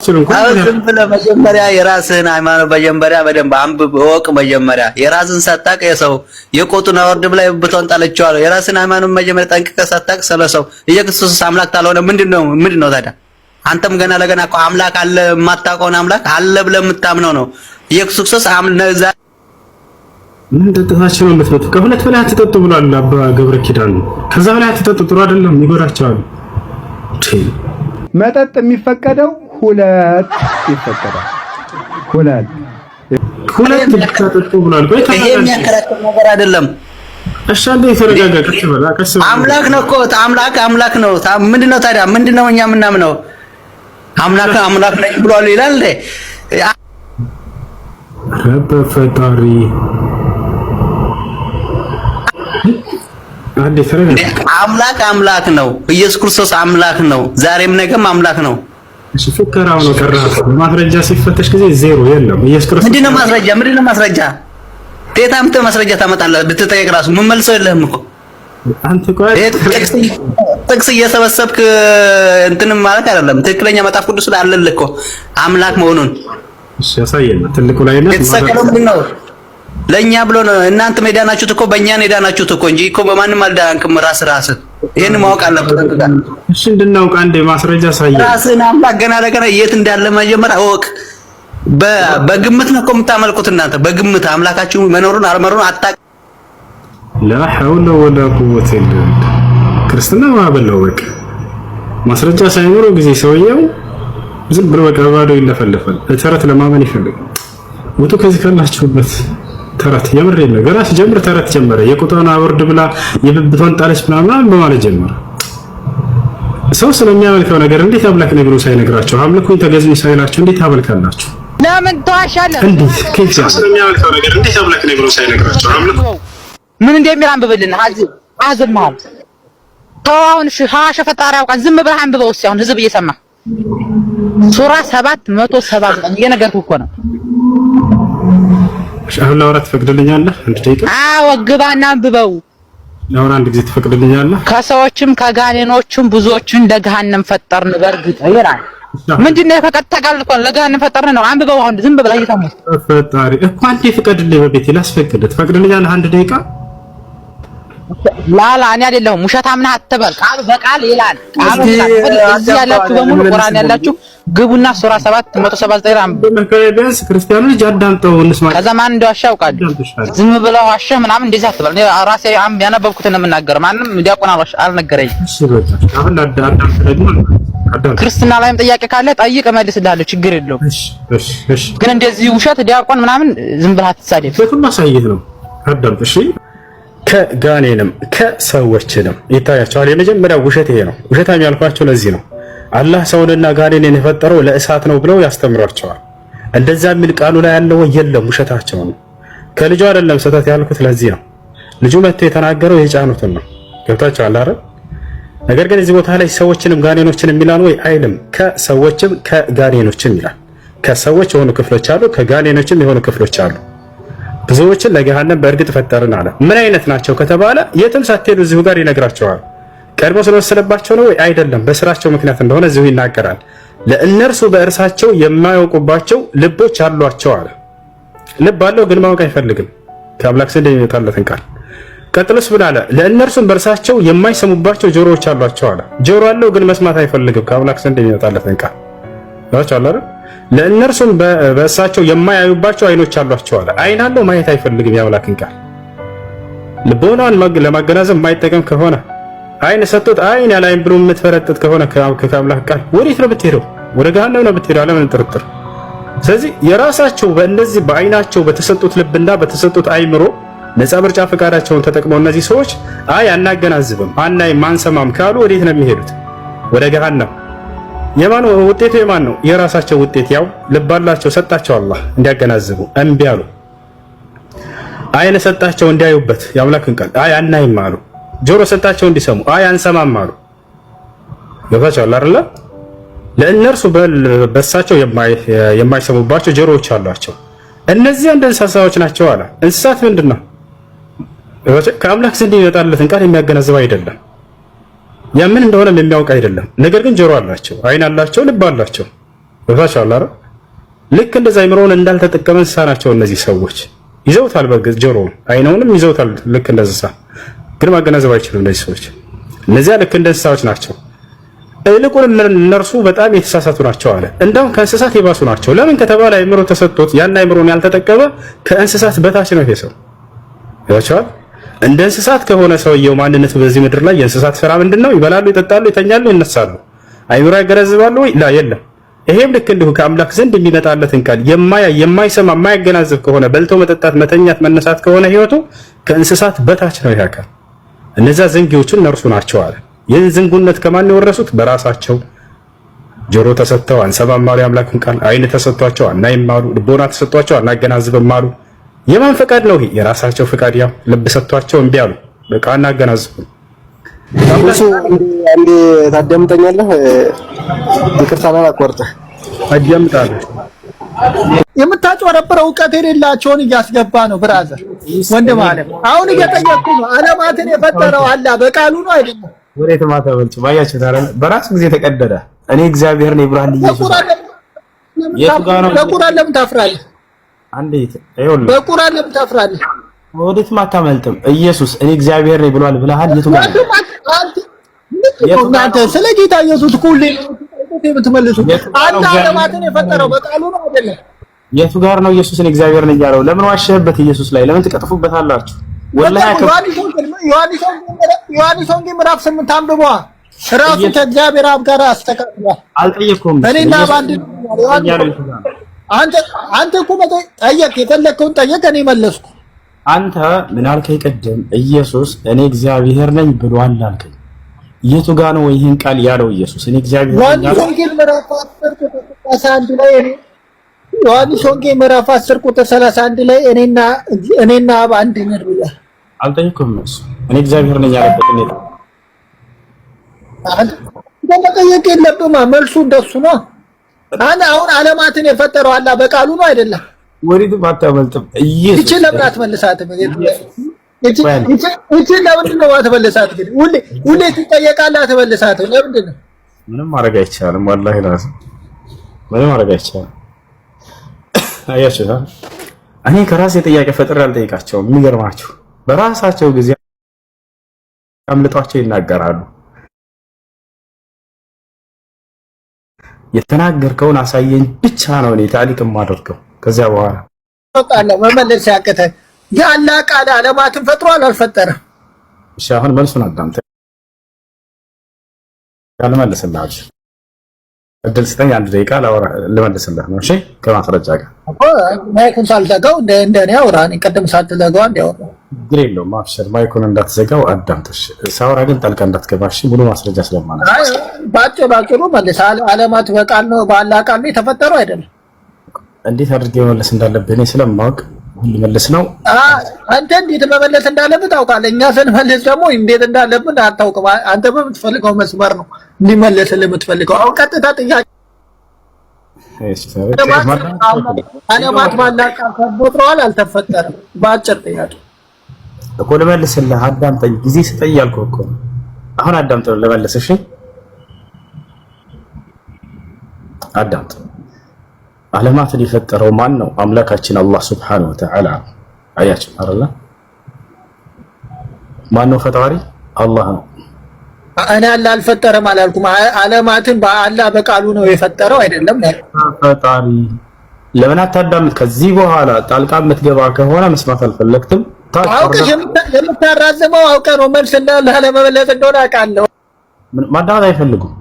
አሁን ዝም ብለህ መጀመሪያ የራስህን ሃይማኖት መጀመሪያ በደንብ አንብብ እወቅ። መጀመሪያ የራስህን ሳታውቅ የሰው የቆጡን አወርድ ብላ የብብቷን ጣለችው። የራስህን ሃይማኖት መጀመሪያ ጠንቅቀህ ሳታውቅ ስለ ሰው ኢየሱስ ክርስቶስ አምላክ ታልሆነ ምንድነው ታዲያ? አንተም ገና ለገና እኮ አምላክ አለ የማታውቀውን አምላክ አለ ብለህ የምታምነው ነው። ኢየሱስ ክርስቶስ ምን ጠጥታችሁ ነው የምትመጡ? ከሁለት በላይ አትጠጡ ብሏል አባ ገብረ ኪዳን። ከዛ በላይ አትጠጡ፣ ጥሩ አይደለም፣ ይጎዳቸዋል። መጠጥ የሚፈቀደው ሁለት ይፈቀዳል። ሁለት ሁለት ብቻ ጠጡ ብሏል። ቆይ ይሄ የሚያከራክር ነገር አይደለም። እሺ አንዴ የተረጋጋ፣ ቀስ በል ቀስ በል። አምላክ ነው እኮ አምላክ አምላክ ነው። ምንድነው ታዲያ? ምንድነው እኛ የምናምነው? አምላክ አምላክ ነኝ ብሏል ይላል እንዴ? ኧረ በፈጣሪ አንዴ ተረጋጋ። አምላክ አምላክ ነው። ኢየሱስ ክርስቶስ አምላክ ነው። ዛሬም ነገም አምላክ ነው። እሺ ፉከራው ነው ቀረ። ማስረጃ ሲፈተሽ ጊዜ ዜሮ የለም። ኢየሱስ ክርስቶስ ምንድነው ማስረጃ? ምንድነው ማስረጃ? ቴታ አምጥተህ ማስረጃ ታመጣለህ ብትጠየቅ ራሱ ምን መልሰው የለህም እኮ አንተ ቆይ ጥቅስ እየሰበሰብክ እንትንም ማለት አይደለም። ትክክለኛ መጽሐፍ ቅዱስ ላይ አለልህ እኮ አምላክ መሆኑን። እሺ ያሳየን። ትልቁ ላይ ነው የተሰቀለው ምንድን ነው? ለእኛ ብሎ ነው። እናንተም የዳናችሁት እኮ በእኛ ነው የዳናችሁት እኮ እንጂ እኮ በማንም አልዳንክም። ራስ ራስህ ይሄን ማወቅ አለብህ ጠንቅቀህ። እሺ እንድናውቅ አንዴ ማስረጃ አሳየን። ራስህን አምላክ ገና ለገና የት እንዳለ መጀመሪያ እወቅ። በግምት ነው እኮ የምታመልኩት እናንተ በግምት አምላካችሁ መኖሩን አለመኖሩን አታውቅም። ላ ሐውለ ወላ ቁወተ ኢላ ቢላህ። ክርስትና ማበላው በቃ ማስረጃ ሳይኖረው ጊዜ ሰውየው ዝም ብሎ በቃ ባዶ ይለፈልፋል። ተረት ለማመን ይፈልጋል። ውጡ ከዚህ ካላችሁበት ተረት። የምሬን ነው። ገና ሲጀምር ተረት ጀመረ። የቁጣን አውርድ ብላ የብብቷን ጣለች ምናምን በማለት ጀመረ። ሰው ስለሚያመልከው ነገር እንዴት አምላክ ነግሮ ሳይነግራቸው አምልኩኝ ተገዙኝ ሳይላቸው እንዴት ታመልካላችሁ? ለምን ትዋሻለህ? እንዴት ከይፍ ሰው ስለሚያመልከው ነገር እንዴት አምላክ ነግሮ ሳይነግራቸው አምልኩ ምን እንደሚል አንብብልን። አዝብ አዝብ መሀል ተው አሁን። እሺ ሀሸ ፈጣሪ ያውቃል። ዝም ብለህ አንብበው እስኪ አሁን ህዝብ እየሰማ ሱራ 779 እየነገርኩህ እኮ ነው። እሺ አሁን ላውራ ትፈቅድልኛለህ? አንድ ደቂቃ። አዎ ግባና አንብበው። ላውራ አንድ ጊዜ ትፈቅድልኛለህ? ከሰዎችም ከጋኔኖችም ብዙዎችን ለገሃነም ፈጠርን በእርግጥ ይላል። ምንድነው ከቀጥታ ቃል እኮ ለገሃነም ፈጠርን ነው። አንብበው አሁን ዝም ብለህ እየሰማህ ፈጣሪ እኮ አንዴ ፍቀድልኝ፣ በቤቴ ላስፈቅድ። ትፈቅድልኛለህ? አንድ ደቂቃ። ላላ እኔ አይደለሁም ውሸታም ነህ አትበል። ቃሉ በቃል ይላል። ቃሉ ይላል። እዚህ ያላችሁ በሙሉ ቁርአን ያላችሁ ግቡና ሱራ 779 አንብቡ። ቢያንስ ክርስቲያኑ ልጅ አዳምጠው እንስማ። ከዛ ማን እንደዋሸ ያውቃል። ዝም ብለው ዋሸህ ምናምን እንደዚህ አትበል። እኔ ራሴ ያነበብኩትን ነው የምናገረው። ማንም ዲያቆን አልነገረኝም። እሺ በቃ አሁን አዳምጥ ደግሞ አዳምጥ። ክርስትና ላይም ጥያቄ ካለ ጠይቅ፣ እመልስልሃለሁ። ችግር የለውም። እሺ እሺ እሺ። ግን እንደዚህ ውሸት ዲያቆን ምናምን ዝም ብለህ አትሳደብ። ውሸቱን ማሳየት ነው። አዳምጥ እሺ። ከጋኔንም ከሰዎችንም ይታያቸዋል። የመጀመሪያው ውሸት ይሄ ነው። ውሸታም ያልኳቸው ለዚህ ነው። አላህ ሰውንና ጋኔንን የፈጠረው ለእሳት ነው ብለው ያስተምሯቸዋል። እንደዛ የሚል ቃሉ ላይ ያለው የለም፣ ውሸታቸው ነው። ከልጁ አይደለም ስህተት ያልኩት ለዚህ ነው። ልጁ መጥቶ የተናገረው የጫኑትን ነው። ገብታችኋል አይደል? ነገር ግን እዚህ ቦታ ላይ ሰዎችንም ጋኔኖችንም ይላል ወይ አይልም? ከሰዎችም ከጋኔኖችም ይላል። ከሰዎች የሆኑ ክፍሎች አሉ፣ ከጋኔኖችም የሆኑ ክፍሎች አሉ። ብዙዎችን ለገሃነም በእርግጥ ፈጠርን አለ። ምን አይነት ናቸው ከተባለ የትም ሳትሄዱ እዚሁ ጋር ይነግራቸዋል። ቀድሞ ስለወሰነባቸው ነው ወይ አይደለም፣ በስራቸው ምክንያት እንደሆነ እዚሁ ይናገራል። ለእነርሱ በእርሳቸው የማያውቁባቸው ልቦች አሏቸው አለ። ልብ አለው ግን ማወቅ አይፈልግም ከአምላክ ዘንድ የሚመጣለትን ቃል። ቀጥሎስ ምን አለ? ለእነርሱም በእርሳቸው የማይሰሙባቸው ጆሮዎች አሏቸው አለ። ጆሮ አለው ግን መስማት አይፈልግም ከአምላክ ዘንድ የሚመጣለትን ቃል አይደል? ለእነርሱም በእሳቸው የማያዩባቸው አይኖች አሏቸው አለ። አይን አለው ማየት አይፈልግም የአምላክን ቃል። ልቦናን ለማገናዘብ የማይጠቀም ከሆነ አይን ሰጥቶት አይን ያለ አይን ብሎ የምትፈረጥጥ ከሆነ ከአምላክ ቃል ወዴት ነው የምትሄደው? ወደ ገሃነም ነው የምትሄደው፣ አለምንም ጥርጥር። ስለዚህ የራሳቸው በእነዚህ በአይናቸው በተሰጡት ልብና በተሰጡት አይምሮ ነፃ ምርጫ ፈቃዳቸውን ተጠቅመው እነዚህ ሰዎች አይ አናገናዝብም፣ አናይም፣ አንሰማም ካሉ ወዴት ነው የሚሄዱት? ወደ ገሃነም። የማን ውጤቱ የማን ነው? የራሳቸው ውጤት። ያው ልባላቸው ሰጣቸው አላህ እንዲያገናዝቡ እምቢ አሉ። አይን ሰጣቸው እንዲያዩበት የአምላክን ቃል አይ አናይም አሉ። ጆሮ ሰጣቸው እንዲሰሙ አይ አንሰማም አሉ። ገብታችኋል አይደለ? ለእነርሱ በሳቸው የማይሰሙባቸው ጆሮዎች አሏቸው። እነዚህ እንደ እንስሳዎች ናቸው አለ። እንስሳት ምንድን ነው? ከአምላክ ዘንድ የሚመጣለትን ቃል የሚያገናዝብ አይደለም። ያ ምን እንደሆነም የሚያውቅ አይደለም። ነገር ግን ጆሮ አላቸው፣ አይን አላቸው፣ ልብ አላቸው። ገብታችኋል አይደል? ልክ እንደዛ አይምሮውን እንዳልተጠቀመ እንስሳ ናቸው እነዚህ ሰዎች። ይዘውታል፣ በእርግጥ ጆሮውን አይነውንም ይዘውታል። ልክ እንደ እንስሳ ግን ማገናዘብ አይችሉም እነዚህ ሰዎች። እነዚያ ልክ እንደ እንስሳዎች ናቸው። ይልቁንም እነርሱ በጣም የተሳሳቱ ናቸው አለ። እንደውም ከእንስሳት የባሱ ናቸው። ለምን ከተባለ አይምሮ ተሰጥቶት ያን አይምሮን ያልተጠቀመ ከእንስሳት በታች ነው ይሄ ሰው። ይዋቸዋል። እንደ እንስሳት ከሆነ ሰውየው ማንነቱ በዚህ ምድር ላይ የእንስሳት ስራ ምንድን ነው? ይበላሉ፣ ይጠጣሉ፣ ይተኛሉ፣ ይነሳሉ። አይምሮ ያገናዝባሉ ወይ? ላ የለም። ይሄም ልክ እንዲሁ ከአምላክ ዘንድ የሚመጣለትን ቃል የማያይ፣ የማይሰማ፣ የማያገናዝብ ከሆነ፣ በልቶ መጠጣት፣ መተኛት፣ መነሳት ከሆነ ህይወቱ ከእንስሳት በታች ነው ይሄ አካል። እነዚያ ዘንጊዎቹ እነርሱ ናቸው አለ። ይህን ዝንጉነት ከማን የወረሱት? በራሳቸው ጆሮ ተሰጥተው አንሰማም አሉ የአምላክን ቃል። አይን ተሰጥቷቸው አናይም አሉ። ልቦና ተሰጥቷቸው አናገናዝብም አሉ። የማን ፈቃድ ነው ይሄ? የራሳቸው ፈቃድ። ያው ልብ ሰጥቷቸው እምቢ አሉ። በቃ አናገናዝብም። እሱ አንዴ ታዳምጠኛለህ? ይቅርታ አላቋርጥህ። አዳምጣለሁ። የምታጭበረብረው እውቀት የሌላቸውን እያስገባ ነው። Brother ወንድም አለ፣ አሁን እየጠየቅኩ ነው። ዓለማትን የፈጠረው አላህ በቃሉ ነው አይደለም? ወዴት ማተበልጭ ባያችሁ ታረ በራሱ ጊዜ ተቀደደ። እኔ እግዚአብሔር ነኝ ብርሃን ኢየሱስ በቁርአን ለምን ታፍራለህ? አንዴት ይኸውልህ፣ በቁርአን ለምን ታፍራለህ? ወዴትም አታመልጥም። ኢየሱስ እኔ እግዚአብሔር ነኝ ብሏል ብለሃል። የቱ ጋር ነው? እናንተ ስለ ጌታ ኢየሱስ ሁሌ የምትመልሱት አንድ ዓለማትን የፈጠረው በቃሉ ነው አይደለም? የቱ ጋር ነው ኢየሱስ እኔ እግዚአብሔር ነኝ ያለው? ለምን ዋሸህበት? ኢየሱስ ላይ ለምን ትቀጥፉበታላችሁ? ወላሂ ዮሐንስ ወንጌል ምዕራፍ 8 አንብቧ። ራሱ ከእግዚአብሔር አብ ጋር አስተካክሏል። አልጠየቅኩም። እኔና በአንድ አንተ አንተ እኮ ጠየቅ፣ የፈለግከውን ጠየቅ፣ እኔ መለስኩ። አንተ ምን አልከኝ ቅድም? ኢየሱስ እኔ እግዚአብሔር ነኝ ብሏል አልከኝ። የቱ ጋ ነው ይህን ቃል ያለው ኢየሱስ? እኔ እግዚአብሔር ነኝ ዮሐንስ ወንጌል ምዕራፍ 10 ቁጥር 31 ላይ እኔ ዮሐንስ ወንጌል ምዕራፍ 10 ቁጥር 31 ላይ እኔና አብ አንድ ነን ብሏል። አልጠየቅኩም። እሱ እኔ እግዚአብሔር ነኝ ያለበት እኔ አንተ መጠየቅ የለብህም። መልሱ እንደሱ ነው። አሁን ዓለማትን የፈጠረው አላህ በቃሉ ነው አይደለም? ወዴትም አታመልጥም። ኢየሱስ ይቺን ለምን አትመልሳትም? ይቺን ለምንድን ነው አትመልሳት? ግን ሁሌ ሁሌ ትጠየቃለህ፣ አትመልሳትም። ለምንድን ነው? ምንም ማድረግ አይቻልም። ወላሂ ራሱ ምንም ማድረግ አይቻልም። አያችሁ፣ እኔ ከራሴ ጥያቄ ፈጥሬ አልጠይቃቸውም። የሚገርማችሁ በራሳቸው ጊዜ አምልጧቸው ይናገራሉ። የተናገርከውን አሳየኝ ብቻ ነው እኔ ታሊቅ የማደርገው። ከዚያ በኋላ ታውቃለህ፣ መመለስ ያቅተህ የአላህ ቃል ዓለማትን ፈጥሯል አልፈጠረም? እሺ፣ አሁን መልሱን አዳምጥ። ልመልስልህ እድል ስጠኝ፣ አንድ ደቂቃ ልመልስልህ ነው። እሺ፣ ከማስረጃ ጋር mic ኡን ሳልዘጋው እንደኔ አውራ። እኔ ቅድም ሳትዘጋው አንድ ያወራ ችግር የለውም። አብሽር፣ mic ኡን እንዳትዘጋው አዳምጥ። ሳውራ ግን ጠልቀህ እንዳትገባ እሺ። ሙሉ ማስረጃ ስለማለት ባጭሩ መልስ። ዓለማት በቃል ነው በአላህ ቃል ነው የተፈጠሩ አይደለም? እንዴት አድርጌ መመለስ እንዳለብህ እኔ ስለማወቅ ሁሉ መልስ ነው። አንተ እንዴት መመለስ እንዳለብህ ታውቃለህ። እኛ ስንመልስ ደግሞ እንዴት እንዳለብን አታውቅም። አንተ በምትፈልገው መስመር ነው እንዲመለስልህ የምትፈልገው። አሁን ቀጥታ ጥያቄ ዓለማት በአላህ ቃል ተፈጥረዋል አልተፈጠረም? በአጭር ጥያቄ እኮ ልመልስልህ። አዳምጠኝ፣ ጊዜ ስጠኝ ያልኩህ እኮ ነው። አሁን አዳምጠኝ ልመልስ። እሺ አዳምጥ። ዓለማትን የፈጠረው ማን ነው? አምላካችን አላህ ሱብሓነሁ ወተዓላ ነው። አያችሁ አይደለ? ማን ነው ፈጣሪ? አላህ ነው። እኔ አላህ አልፈጠረም አላልኩም። ዓለማትን በአላህ በቃሉ ነው የፈጠረው አይደለም ፈጣሪ። ለምን አታዳምጥ? ከዚህ በኋላ ጣልቃ የምትገባ ከሆነ መስማት አልፈለግትም። አውቀሽ የምታራዝመው አውቀህ ነው። መልስ ላለመመለስ እንደሆነ አውቃለሁ። ማዳመጥ አይፈልጉም።